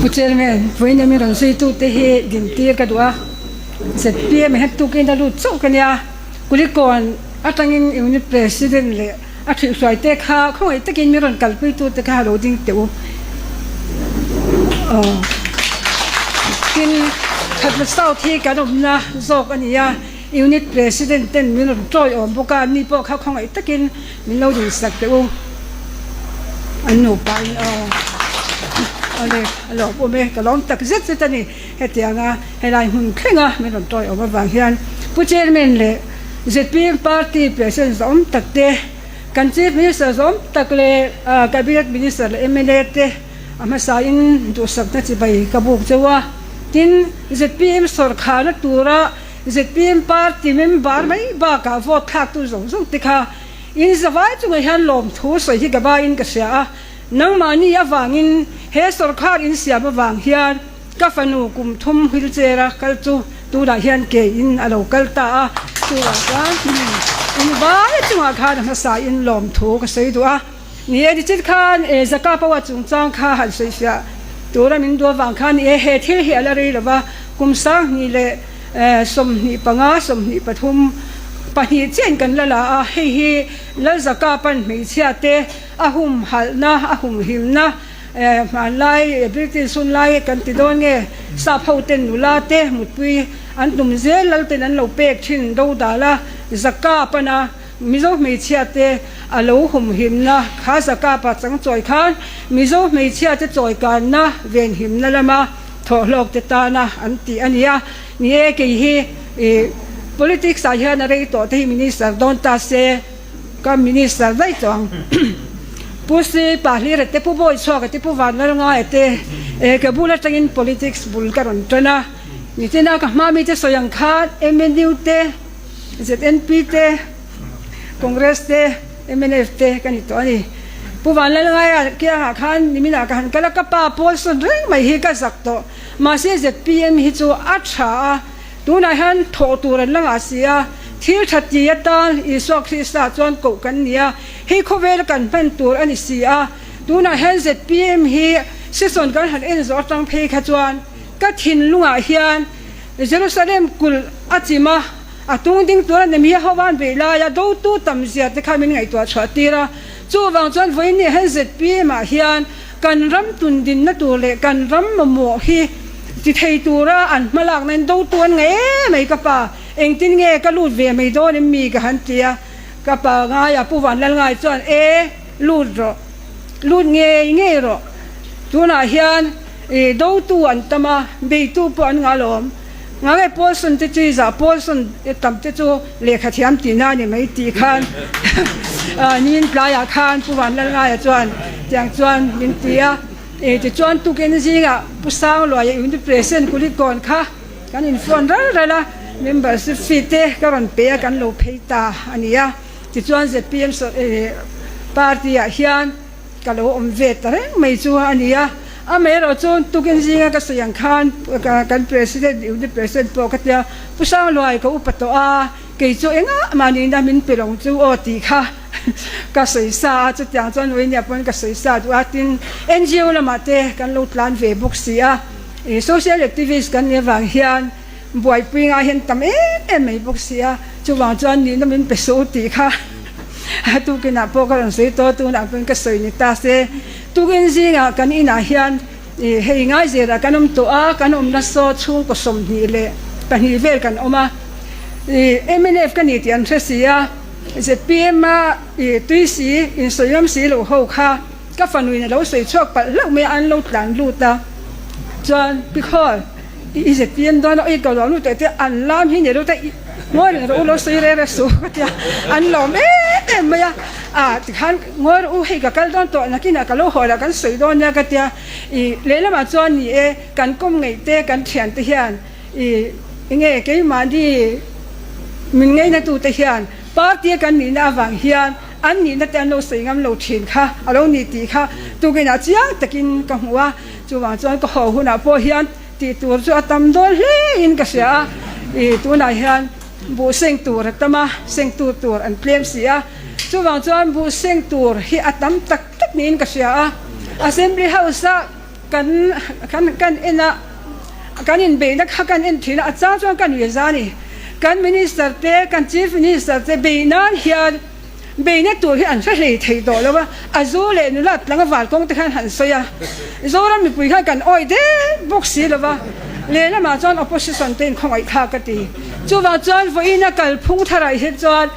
Pu Chairman, vawiin min rawn zuitute hi dintir ka duh a, zpm hian tukin a lut chauh ka nia, Kulikawn atangin Unit President leh a ṭhihhruaite kha khawngaih takin min rawn kalpuitute kha lo ding teh u. Tin, Khatla South hi kan awmna zawk a ni a, Unit President ten min rawn ṭawiawm bawk a, ni pawh kha khawngaih takin min lo dinsak teh u. An nupa in aw awle a lawm awm e, ka lawm tak zet zet a ni. Hetianga helai hmun thlenga min rawn ṭawiawm avang hian Pu Chairman leh zpm Party President zawm tak te, kan Chief Minister zawm tak leh Cabinet Minister leh mla te a hmasain duhsakna chibai ka buk cheu a. Tin, zpm sawrkharna tura zpm Party member mai bakah vote thlaktu zawng zawng te kha in zavai chungah hian lawmthu sawi hi ka baiin ka hria a. Nangmahni avangin he sawrkhar insiam avang hian Ka fanu kum thum wheelchair a kal chu tunah hian ke in a lo kal ta a, chuvang chuan in vai chungah khan a hmasa in lawmthu ka sawi duh a. Ni e, nichit khan e Zaka Power chungchang kha han sawifiah tura min duh avang khan ni e, he thil hi a la rei lova, kum 20 leh 25, 23, pahnih chiahin kan la la a, hei hi Lal Zaka pan hmeichhia te a humhalhna, a humhimna, Hmanlai British hun lai kan ti dawn nge, sap ho ten nula te mutpui an tum zel lal ten an lo pek thin dodal a, zaka pana Mizo hmeichhia te a lo humhimna kha zaka pa chang chawi khan Mizo hmeichhia te chawikanna venhimna lama thawhhlawk te tana an tih a ni a. Ni e, kei hi politics ah hian a rei tawh te hi minister dawn ta se. Ka minister daih tawh ang. Pu Si Pahlira te, Pu Bawichhuaka te, Pu Vanlalngaia te eh ka bul atangin politics bul ka rawn tan a. Nichina ka hma mite sawi ang khan MNU te, ZNP te, Congress te, mnf te ka ni tawh a ni. Pu Vanlalngaia kiangah khan niminah ka han kal a, ka pa pawl sawn reng mai hi ka zak tawh. Mahse zpm hi chu a tha a. Tunah hian thawh tur an la ngah si a, thil tha ti atan Isua Krista chuan koh kan ni a, hei khawvela kan hman tur a ni si a. Tunah hian zpm hi season kan han en zawh atang phei kha chuan ka thinlungah hian Jerusalem kulh a chim a, a tung ding tur a ni mi Jehova'n beih laia dotu tam zia te kha min ngaihtuah chhuah tir a. Chuvang chuan vawiin hian zpm ah hian Kan ram tundinna tur leh kan ram mamawh hi ti thei tura an hmalakna in dotu an ngaih em mai ka pa, engtin nge ka lut ve mai dawn em mi ka han ti a, ka pa ngaia Pu Vanlalngai chuan e lut rawh, lut ngei ngei rawh, tunah hian i dotu an tam a, beitu pawh an ngah alawm, ngange Paulson te chu i zah, Paulson tam te chu lehkha thiam tihna a ni mai tih khan niin tlaiah khan Pu Vanlalngaia chuan tiang chuan min ti a, tichuan tukin zingah Pu Sangluaia Unit President Kulikawn kha kan inphone ral ral a, membership fee te ka rawn pe a kan lo phei ta a ni a, tichuan zpm party ah hian Ka lo awm ve ta reng mai chu a ni a, amaherawh chu tukin zinga ka sawi ang khan kan President, Unit President pawh ka tia, Pu Sangluai ka upa tawh a, kei chu engah mah nihna min pe lo chu aw tih kha ka sawi sa a, chutiang chuan Uinia pawn ka sawi sa duh a, tin NGO lamah te kan lo tlan ve bawk si a, social activist kan nih avang hian buaipui ngai hian tam em em mai bawk si a, chuvang chuan nihna min pe suh tih kha. Tukinah pawh ka rawn sawi tawh a, tunah pawhin ka sawi ni ta se. Tukin zingah kan inah hian hei Ngaizelah kan awm tawh a, kan awmna saw chhungkaw 22 vel kan awm a. Mnf ka ni tih an hre si a, zpm a tui si, insawi ngam si lo ho kha ka fanuin a lo sawi chhuak palh hlauh mai a, an lo tlan lut a. Chuan Pikhawl, i zpm dawn a, ui ka lo lut teh te an lam hi ni lo te, Ngawi reng rawh u lo sawi reng reng suh ka tia, an lawm em em mai a, ah tikhan ngawi rawh u hei ka kal dawn tawh nakinah ka lo haw lah kan sawi dawn nia ka tia, ih lehlamah chuan ni e kan kawm ngeih te kan thian te hian ih enge keimahni min ngaina tu te hian party a kan nihna avang hian an nihna te an lo sawi ngam lo thin kha a lo ni tih kha tukinah chiang takin ka hmu a, chuvang chuan ka haw hunah pawh hian Tih tur chu a tam dawn hle in ka hria a, ih tunah hian buh seng tur a tam a, seng tu tur an tlem si a, chuvang chuan buh seng tur hi a tam tak tak niin ka hria a. Assembly House a kan kan kan en a, kan inbeihna kha kan en thin a, a chang chuan ka nuih za a ni. Kan Minister te, kan Chief Minister te beih nan hian beihna tur hi an hre hlei thei tawh lo a, a zu leh nula tlang val kawng te khan han sawi a, Zoram mipui khan kan awih dek bawk si lo va, lehlamah chuan opposition te inkhawngaih thlak ka ti. Chuvang chuan vawiina kalphung tharah hi chuan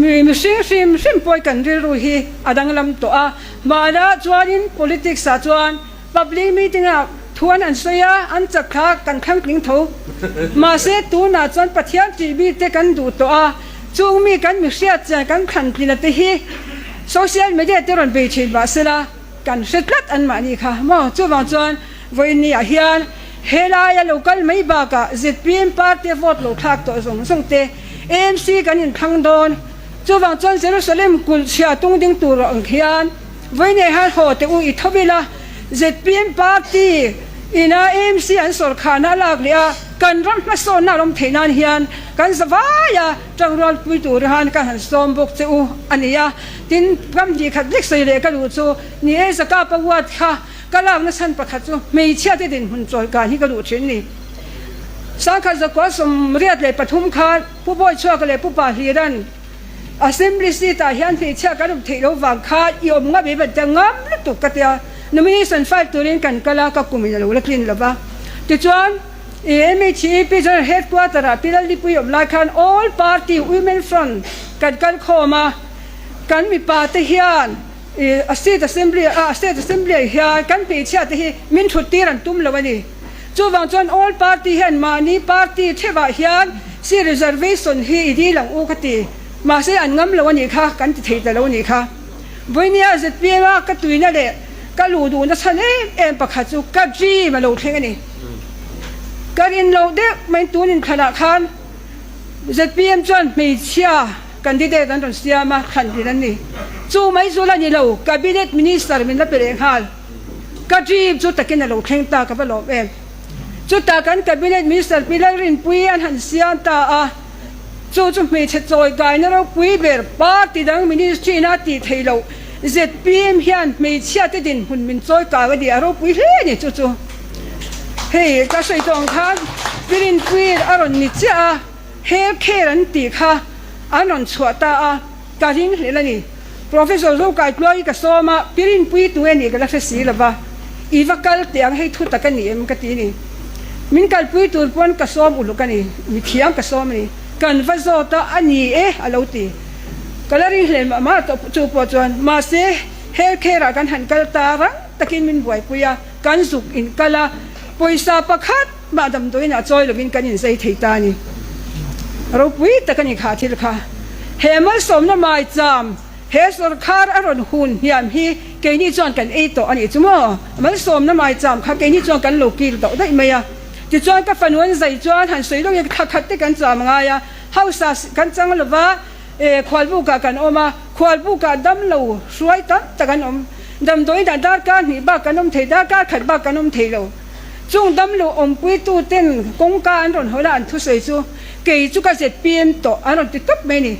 mi mihring hrim hrim pawh kan rilru hi a danglam tawh a, mahna chuanin politics ah chuan Public meeting ah thu an an sawi a, an chak kha kan thlang tling tho. Mahse tunah chuan Pathian tih mi te kan duh tawh a, chung mi kan mi hriat chian kan thlan tlin a te hi social media te rawn bei thin mahsela kan hre tlat an mahni kha maw. Chuvang chuan vawiin ah hian helaia lo kal mai bakah zpm party a vote lo thlak tawh zawng zawng te AMC kan inthlang dawn. Chuvang chuan Jerusalem kulh chhia tung ding tur ang hian Vawiinei han haw teh u i tho ila, zpm party ina AMC an sawrkharna a lak leh a, kan ram hmasawnna a awm theih nan hian kan zavai a tangrual pui tur han kan han sawm bawk che u a ni a. Tin, ram hnih khat lek sawi leh ka duh chu ni e, Zakapa ward kha ka lakna chhan pakhat chu hmeichhia te dinhmun chawikan hi ka duh thin ni. Sangkhat zakua 83 khan Pu Bawichhuaka leh Pu Pa Hliran, Assembly seat ah hian hmeichhia kan awm theih lo vang kha i awm ngam em an tia ngam lutuk ka tia nomination file turin kan kal a ka kum in a lo la tlin lo va tichuan MHEP General Headquarter ah Pi Lalnipui awm lai khan All Party Women Front kan kal khawm a kan mipa te hian a state assembly ah state assembly ah hian kan hmeichhia te hi min thut tir an tum lo a ni. Chuvang chuan all party hian mahni party theuhah hian seat reservation hi i dil ang u ka ti. Mahse an ngam lo a nih kha, kan ti thei ta lo a nih kha. Vawinia zpm a ka tuina leh ka luh duhna chhan em em pakhat chu ka dream a lo thleng a ni. Ka rin loh deuh mai tun inthlanah khan zpm chuan hmeichhia candidate an rawn siam a, thlan rin an ni. Chu mai chu la ni lo, cabinet minister min la pe leh nghal. Ka dream chu takin a lo thleng ta ka va lawm em. Chutah kan Cabinet Minister Pi Lalrinpuii an han siam ta a, chu chu hmeichhe chawi kaina ropui ber party dang ministry ina tih theih loh zpm hian hmeichhia te dinhmun min chawi kang a ni a ropui hle a ni chu chu. Hei ka sawi tawh ang khan Pi Rinpuii a rawn ni chiah a, health care an tih kha an rawn chhuah ta a. Ka ring hlel a ni. Professor Zokai Tluai ka sawm a, pi Rinpui tu e nih ka la hre si lo va, i va kal teh ang hei thu tak a ni em ka ti ni. Min kalpui tur pawn ka sawm uluk a ni, mithiam ka sawm a ni. Kan va zawt a, a ni e a lo ti. Ka la ring hlel mah mah tawh chu pawh chuan, mahse health care ah kan han kal ta rang takin min buaipui a, kan zuk in kal a, pawisa pakhat Mah damdawiin ah chawi lovin kan inzei thei ta a ni. Ropui tak a ni kha thil kha. He malsawmna maicham, he sawrkhar a rawn hun hniam hi keini chuan kan ei tawh a nih chu maw? Malsawmna maicham kha keini chuan kan lo kil tawh daih mai a. Tichuan ka fanu an zai chuan han sawi lawk thla khat te kan cham ngai a, hausa kan chang lova khualbukah kan awm a, khualbukah damlo hruai tam tak an awm. Damdawiin ah darkar hnih bak kan awm thei, darkar khat bak kan awm thei lo. Chung damlo awmpuitu ten kawngka an rawn hawn a, an thusawi chu, Kei chu ka zpm tawh an rawn ti tawp mai a ni.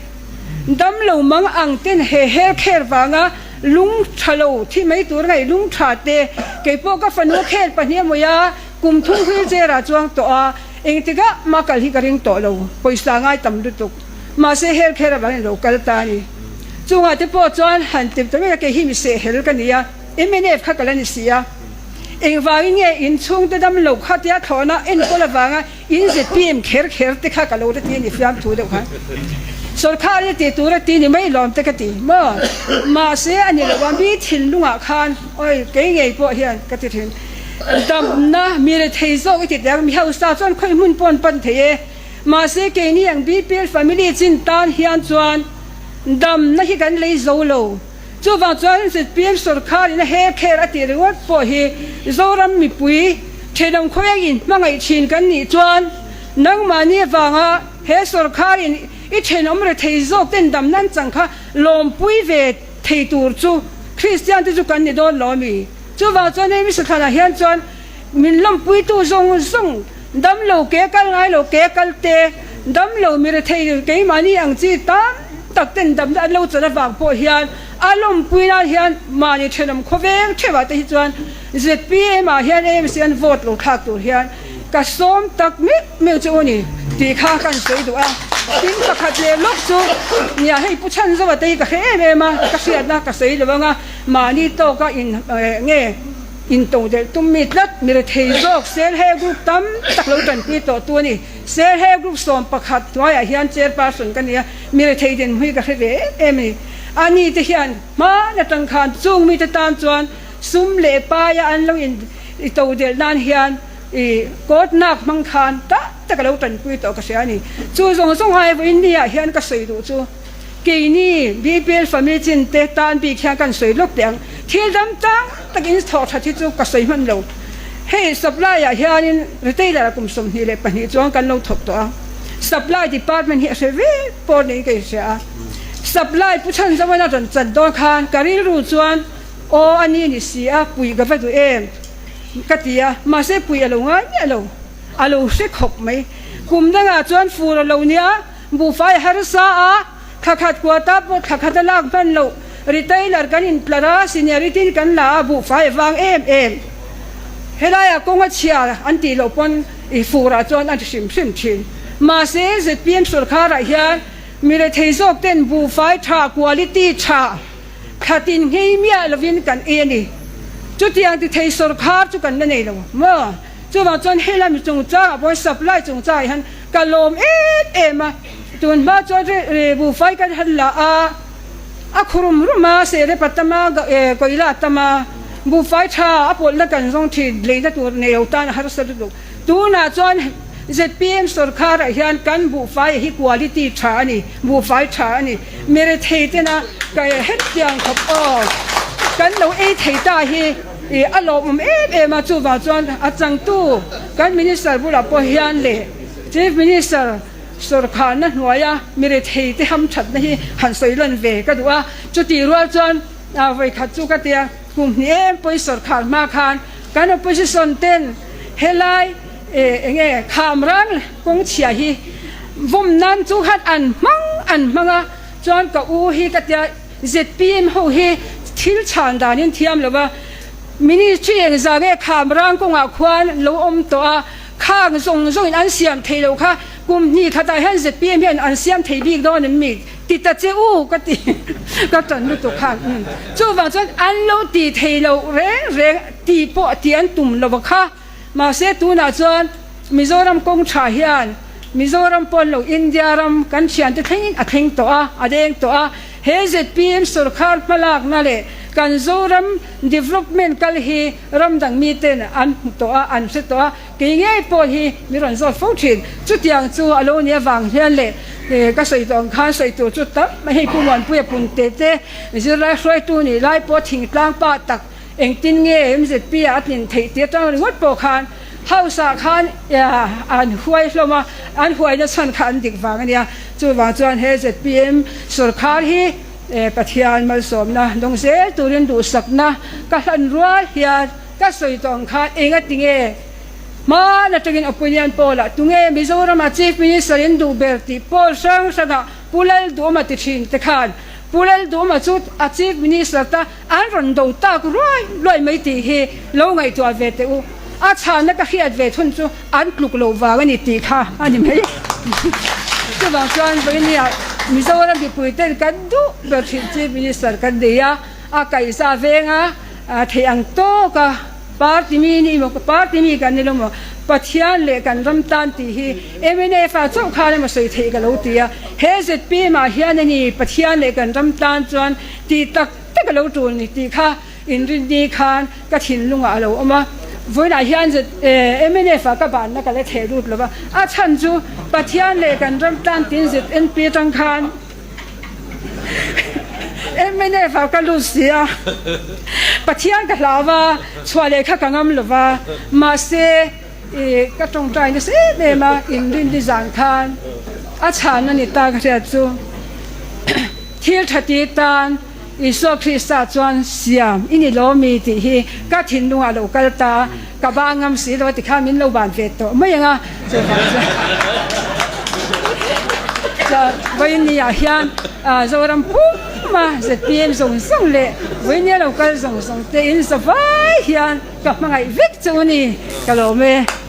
Damlo mang ang ten he health care vanga lung tha lo thi mai tur ngaih lung tha te, kei pawh ka fanu khel pahnih a mawi a, kum thum wheelchair ah chuang tawh a, engtikah mah kal hi ka ring tawh lo, pawisa ngai tam lutuk. Mahse health care avangin lo kal ta a ni. Chungah te pawh chuan han ti ta mai a, kei hi mi sehhel ka ni a, mnf kha ka la ni si a. Engvangin nge in chhungte dam lo kha tia thlawhna enkawl avanga in zpm kher kher te kha ka lo la ti a ni fiamthu deuh khan. Sawrkhar hi tih tur a ti ni mai lawm te ka ti maw? Mahse a ni lo a, mi thinlungah khan awi kei ngei pawh hian ka ti thin. Damna mi rethei zawk i ti teh ang, mi hausa chuan khawi hmun pawh an pan thei e. Mahse keini ang BPL family chin tan hian chuan damna hi kan lei zo lo. Chuvang chuan zpm sawrkharin a her kher a tih ringawt pawh hi Zoram mipui thenawm khaweng in hmangaih thin kan nih chuan nangmahni avanga he sawrkharin i thenawm rethei zawk ten dam nan chang kha lawmpui ve thei tur chu Kristian te chu kan ni dawn lo ami? Chuvang chuan hei Misathlanah hian chuan min lawmpuitu zawng zawng damlo ke kal ngai lo ke kal te, damlo mi rethei keimahni ang chi tam tak ten damna an lo chan avang pawh hian. A lawmpui nan hian mahni thenawm khawveng theuhah te hi chuan zpm ah hian AMC an vote lo thlak tur hian ka sawm tak meuh meuh chu u ni tih kha ka sawi duh a. Tin pakhat leh lawk chu nia hei Pu Chhanzova te hi ka hre em em a, ka hriatna ka sawi lo ang a, mahni tawka in nge into delh tum mi tlat mi rethei zawk Selhe group tam tak lo tanpui tawh tu a ni. Selhe group 11 hnuaiah hian chairperson ka ni a, mi rethei dinhmun hi ka hre ve em em a ni. A ni te hian hman atang khan chung mite tan chuan sum leh paia an lo in to delh nan hian i court nak hmang khan tak tak a lo tanpui tawh ka hria a ni. Chu zawng zawng ai vawiin ni ah hian ka sawi duh chu keini BPL family chin te tan bik hian kan sawi lawk teh ang. Thil dam tang tak in thawh that hi chu ka sawi hman lo. Hei supply ah hianin retailer ah kum 22 chuan kan lo thawk tawh a. Supply department hi a hre vek pawh niin ka inhria a. Supply Pu Chhanzauan a rawn chan dawn khan ka rilru chuan aw a ni ni si a, puih ka va duh em ka ti a, mahse puih a lo ngai miah lo, a lo hre khawp mai. Kum dangah chuan fur a lo nia, buhfai a harsa a, thla khat kuata pawh thla khat a lak hman loh, retailer kan intlar a, seniority in kan la a, buhfai a vang em em. Helaiah kawng a chhia an tih loh pawn i furah chuan a ti hrim hrim thin. Mahse zpm sawrkharah hian Mi rethei zawk ten buhfai tha, quality tha, thlatin nghei miah lovin kan ei a ni. Chutiang ti thei sawrkhar chu kan la nei lo maw? Chuvang chuan hei lami chungchangah pawh supply chungchangah hian ka lawm em em a. Tun hma chuan buhfai kan han la a, a khu rum rum a, sehrepa tam a, koila tam a, buhfai tha a pawlhna kan zawng thin, leina tur nei lo tan a harsa lutuk. Tunah chuan zpm sawrkharah hian kan buhfai hi quality tha a ni, buhfai tha a ni. Mi rethei tena ka hetiang khawp aw kan lo ei thei ta hi a lawmawm em em a, chuvang chuan a changtu kan minister bulah pawh hian leh Chief Minister sawrkharna hnuaia mi rethei te hamthatna hi han sawi lan ve ka duh a, chutih rual chuan vawikhat chu ka tia kum hnih em pawhin sawrkhar hma khan Kan opposition ten helai enge kham rang kawng chhia hi vawm nan chu khan an hmang an hmang a, chuan ka u hi ka tia zpm ho hi thil chhan danin thiam lo a, ministry engzah nge kham rang kawngah khuan lo awm tawh a, khang zawng zawngin an siam thei lo kha kum hnih khatah hian zpm hian an siam thei bik dawn em mi? Ti ta che u ka ti ka tan lutuk khan chuvang chuan an lo ti thei lo reng reng ti pawh ti an tum lo kha mahse tunah chuan Mizoram kawng tha hian Mizoram pawn lo India ram kan thiante thlengin a thleng tawh a a deng tawh a he zpm sawrkhar hmalakna leh kan Zoram development kal hi ram dang miten an hmu tawh a an hre tawh a. Kei ngei pawh hi mi rawn zawt fo thin. Chutiang chu a lo nih avang hian leh ka sawi tawh ang khan sawi tur chu tam mai hei Pu Muanpuia Punte te zirlai hruaitu nih lai pawh thingtlang pa tak engtin nge MZP ah a tlin theih tih atang ringawt pawh khan House ah khan an huai hlawm a, an huaina chhan kha an dik vang a nia. Chuvang chuan he zpm sawrkhar hi Pathian malsawmna dawng zel turin duhsakna ka hlan rual hian Ka sawi tawh ang khan enga tinge hman atangin opinion poll ah tunge Mizoram ah Chief Minister in duh ber tih poll hrang hrang ah Pu Lalduhawma ti thin te khan Pu Lalduhawma chu a Chief Minister ta an rawn do tak ruai ruai mai tih hi lo ngaihtuah ve teh u. A chhanna ka hriat ve thun chu an tluk loh vang a ni tih kha a ni mai. Chuvang chuan vawinia Mizoram mipui ten kan duh ber thin Chief Minister kan nei a, a kaihza veng a. A theih ang tawk a, party mi ni emaw party mi kan ni lo maw, Pathian leh kan ram tan tih hi mnf ah chauh khan emaw sawi theih ka lo ti a, he zpm ah hian a ni Pathian leh kan ram tan chuan tih tak tak a lo tul ni tih kha inrinni khan ka thinlungah a lo awm a, vawiinah hian mnf ah ka banna ka la theh lut lo va, a chhan chu Pathian leh kan ram tan tiin ZNP atang khan. Mnf ah ka lut si a, Pathian ka hlau va, chhuah leh kha ka ngam lo va, mahse i ka tawngtai nasa em em a, inrinni zan khan a chhan a ni ta ka hriat chu thil tha ti tan Isua Krista chuan siam i ni lo mi tih hi ka thinlungah lo kal ta, ka ba ngam si lo a ti khan min lo ban ve tawh mai ang a, chuvang chuan Vawiin ah hian Zoram pum. a, zpm zawng zawng leh vawinia lo kal zawng zawng te in zavai hian ka hmangaih vek chu a ni, ka lawm e.